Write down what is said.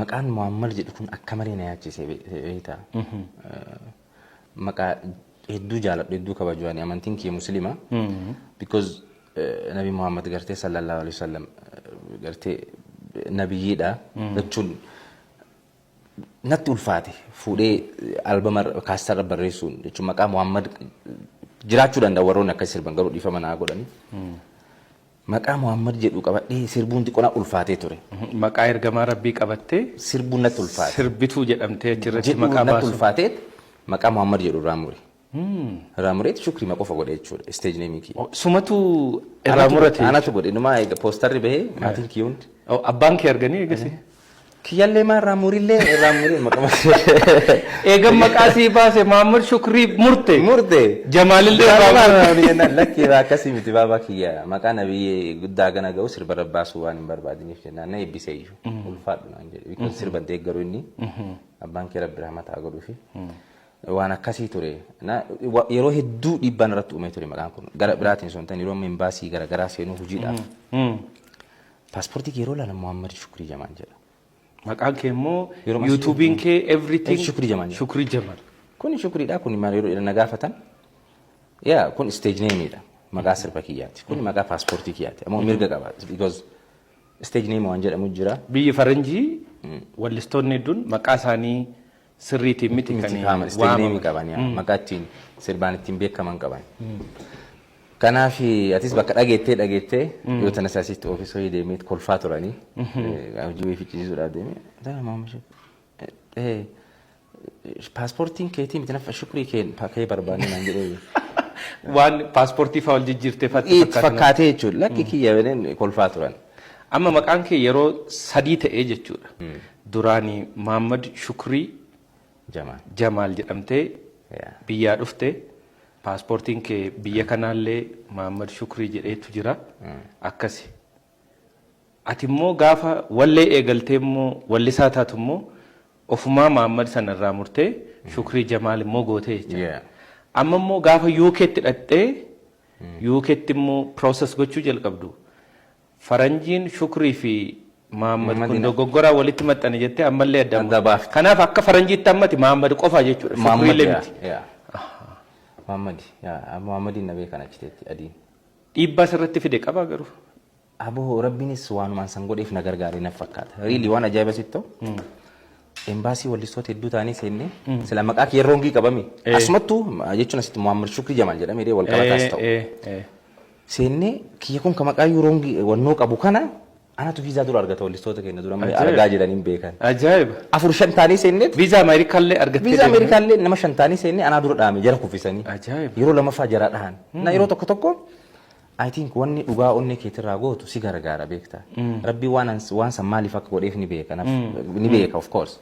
Maqaan Muhammad jedhu kun akka malee na yaachise, beektaa. Maqaa hedduu jaaladhu, hedduu kabaju. Ani amantiin kiyya Musliima. Because Nabi Muhammad gartee sallallahu alaihi wasallam gartee nabiyyiidha jechuun natti ulfaate. Fuudhee albama kaastarra barreessuun jechuun maqaa Muhammad jiraachuu danda'a, warroonni akkas sirban garuu dhiifama naa godhani. Maqaa Muhammad jedhu qabadhee sirbuun xiqqoo na ulfaatee ture. Maqaa ergamaa Rabbii qabattee sirbuun natti ulfaate. Sirbituu jedhamtee achirratti jedhu maqaa natti baasu. Ulfaateet maqaa Muhammad jedhu irraa mure. Irraa mureet Shukrii ma qofa godhe jechuudha. Stage name kiyya. Sumatu irraa murate. Anatu godhe. Numaa eega poostarri bahee maatiin kiyya hundi. Oh, abbaan kee arganii eegasi. Kiyyallee maa irraa murillee irraa murii maqaa. Eegan maqaa sii baase Muhammad Shukrii murte. Murte. Jamaalillee irraa murte. Jennaan, "Lakki, akkasii miti baabaa kiyya, maqaa nabiyyi guddaa gana ga'u sirba rabbaasuu waan hin barbaadiniif" jennaan na eebbisee iyyuu. "Ulfaadhu" naan jedhe. Because sirba deeggaru inni abbaan kee, Rabbi rahmata haa godhuufi. Waan akkasii ture. Yeroo hedduu dhiibbaan irratti uumee ture maqaan kun. Gara biraatiin sun ta'an yeroo amma imbaasii garaagaraa seenuu hojiidhaaf. Paaspoortii kee yeroo ilaalan Muhammad Shukrii Jamaan jedha. Maqaan kee immoo Yeroo YouTubeiin kee, everything. Shukrii Jamaan jedha. Shukrii Jamal. Kuni Shukriidha, kuni maal yeroo na gaafatan. Yaa, kun stage nameidha. Maqaa sirba kiyyaati. Kun maqaa paaspoortii kiyyaati. Ammoo mirga qaba. Because stage name waan jedhamu jira. Biyyi faranjii wallistoonni hedduun maqaa isaanii sirriitiin miti kan miti kaa'aman stage name waamaman. Qaban yaa. Maqaa ittiin sirbaan ittiin beekaman qaban. Kanaaf atis bakka dhageettee dhageettee yoo tana asitti ofiis hojii deemee kolfaa turanii hojii wayii ficcisiisuudhaaf deemee tana maama paaspoortiin keetii miti nafa Shukrii kee barbaanne naan jedhee. Waan paaspoortii fa'aa wal jijjiirtee fatti Itti fakkaatee jechuudha. Lakki kiyya jedheen kolfaa turan. Amma maqaan kee yeroo sadii ta'ee jechuudha. Duraanii Muhammad Shukrii Jamaan. Jamaal jedhamtee biyyaa dhufte. Paaspoortiin kee biyya kanaallee Muhammad Shukrii jedheetu jira. Akkasi. Ati immoo gaafa wallee eegaltee immoo wallisaa taatu immoo ofumaa Muhammad sana irraa murtee Shukrii Jamaal immoo gootee jechuudha. Amma immoo gaafa UK'tti dhaqxee UK'tti immoo process gochuu jalqabdu, faranjiin Shukrii fi Muhammad kun dogoggoraa walitti maxxane jettee ammallee adda Adda baafte. Kanaaf akka faranjiitti ammati Muhammad qofa jechuudha. Muhammad. Shukriilee miti. Yaa. Muhammad yaa, Muhammadiin na beekan achiteetti adiin. Dhiibbaa sirratti fide qaba garuu. Aboo, Rabbiinis waanumaan san godheef na gargaare na fakkaata. Really, waan ajaa'iba sitti ta'u. Embaasii wallistoota hedduu ta'anii seennee sila maqaa kee wrongii qabame. Asumattuu jechuun asitti Muhammad Shukrii Jamaal jedhamee wal qabataas ta'u. Seennee kiyya kun ka maqaa wrongii wannoo qabu kana anatu viizaa dura argata, wallistoota keenya dura malee argaa jiraniin beekan. Ajaa'iba. Afur shan ta'anii seenneet Viizaa Ameerikaallee argattee viizaa deemte. Ameerikaallee nama shan ta'anii seennee anaa dura dhaame, jara kuffisanii. Ajaa'iba. Yeroo lamaffaa jara dhahan. Na yeroo tokko tokko I think wanni dhugaa onnee keetirraa gootu si gargaara, beekta. Rabbi waan san maaliif akka godheef ni beeka. Ni beeka, of course.